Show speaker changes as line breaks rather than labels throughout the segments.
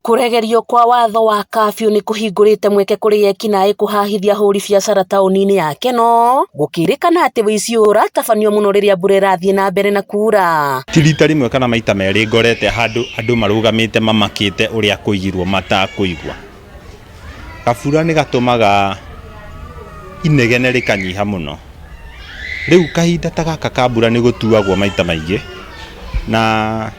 Kũregerio kwa watho wa kafyu nĩ kũhingũrĩte mweke kũrĩ ekinaĩ kũhahithia ahũri biacara taũni-inĩ ya Kenol, gũkĩrĩkana atĩ ũici ũyũ ũratabanio mũno rĩrĩa mbura ĩrathiĩ na mbere na kuura.
Ti rita rĩmwe kana maita merĩ ngorete handũ andũ marũgamĩte mamakĩte ũrĩa kũigirwo matakũigua. Gabura nĩ gatũmaga inegene rĩkanyiha mũno. Rĩu kahinda ta gaka ka mbura nĩ gũtuagwo maita maingĩ na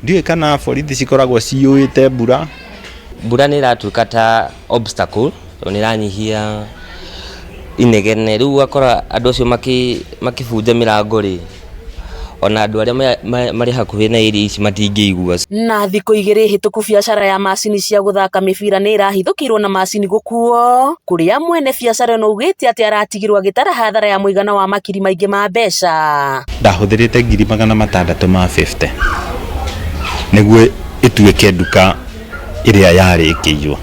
ndiũĩ kana borithi cikoragwo ciyũĩte mbura.
Mbura nĩ ĩratuĩka ta obstacle tondũ nĩ ĩranyihia inegene, rĩu ũgakora andũ acio makĩbunja mĩrango rĩ, ona andũ arĩa marĩ hakuhĩ na area ici matingĩigua.
Na thikũ igĩrĩ hĩtũku biacara ya macini cia gũthaka mĩbira nĩ ĩrahithũkĩirwo na macini gũkuo, kũrĩa mwene biacara ĩno augĩte atĩ aratigirwo agĩtara hathara ya mũigana wa makiri maingĩ ma mbeca.
Ndahũthĩrĩte 650,000 nĩguo ĩtuĩke nduka ĩrĩa yarĩ ĩkĩiywo.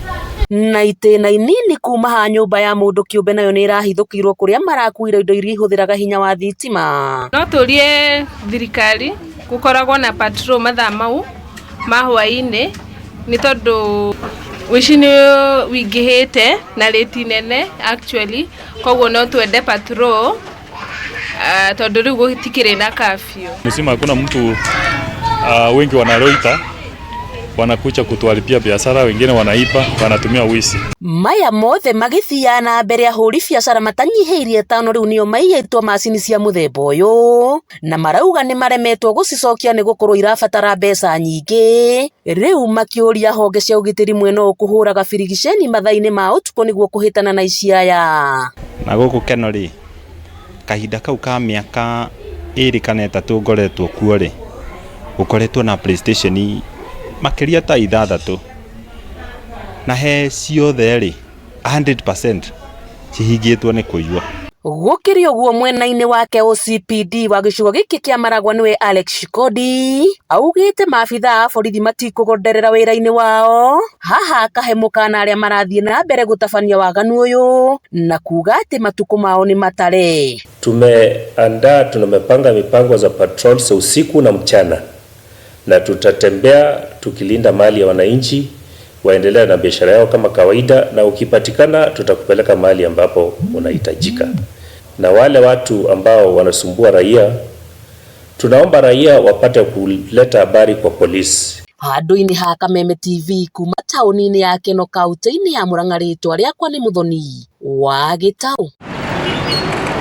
Na itĩna inini kuma ha nyũmba ya mũndũ kĩũmbe nayo nĩ ĩrahithũkĩirwo kũrĩa marakuire indo iria ihũthĩraga hinya wa thitima.
No tũrie thirikari gũkoragwo na patrol mathaa mau ma hwaĩ-inĩ nĩ tondũ ũici nĩ wĩingĩhĩte na rĩti nene actually, koguo no twende patrol tondũ rĩu gũtikĩrĩ na curfew.
Mzima hakuna mtu wengi wanaloita wanakuja kutuharibia biashara, wengine wanaiba, wanatumia wizi.
Maya mothe magĩthiaga na mbere ahũri biacara matanyihĩirie 5 rĩu nĩo maiyĩtwo macini cia mũthemba ũyũ na marauga nĩ maremetwo gũcicokia nĩ gũkorwo irabatara mbeca nyingĩ. Rĩu makĩũria honge cia ũgitĩri mwena ũyũ kũhũraga birigiceni mathaa-inĩ ma ũtukũ nĩguo kũhĩtana na ici aya.
Na gũkũ Kenol rĩ, kahinda kau ka mĩaka 2 kana 3 ngoretwo kuo rĩ, gũkoretwo na PlayStation makĩria ta 6 na he ciothe rĩ 100% cihingĩtwo nĩ kũiywo.
Gũkĩrĩ ũguo mwena-inĩ wake OCPD wa gĩcigo gĩkĩ kĩa Maragwa nĩwe Alex Shikodi augĩte maabithaa a borithi matikũgonderera wĩra-inĩ wao, haha akahe mũkana arĩa marathiĩ na mbere gũtabania waganu ũyũ na kuga atĩ matukũ mao nĩ matare.
Tumeandaa, tumepanga mipango za patrols usiku na mchana, na tutatembea tukilinda mali ya wananchi waendelea na biashara yao kama kawaida, na ukipatikana tutakupeleka mahali ambapo unahitajika. Na wale watu ambao wanasumbua raia, tunaomba raia wapate kuleta habari kwa polisi.
Handũ-inĩ ha Kameme TV kuma taũni-inĩ ya Kenol kaunti-inĩ ya Murang'a, rĩtwa rĩakwa nĩ Muthoni wa Gĩtaũ.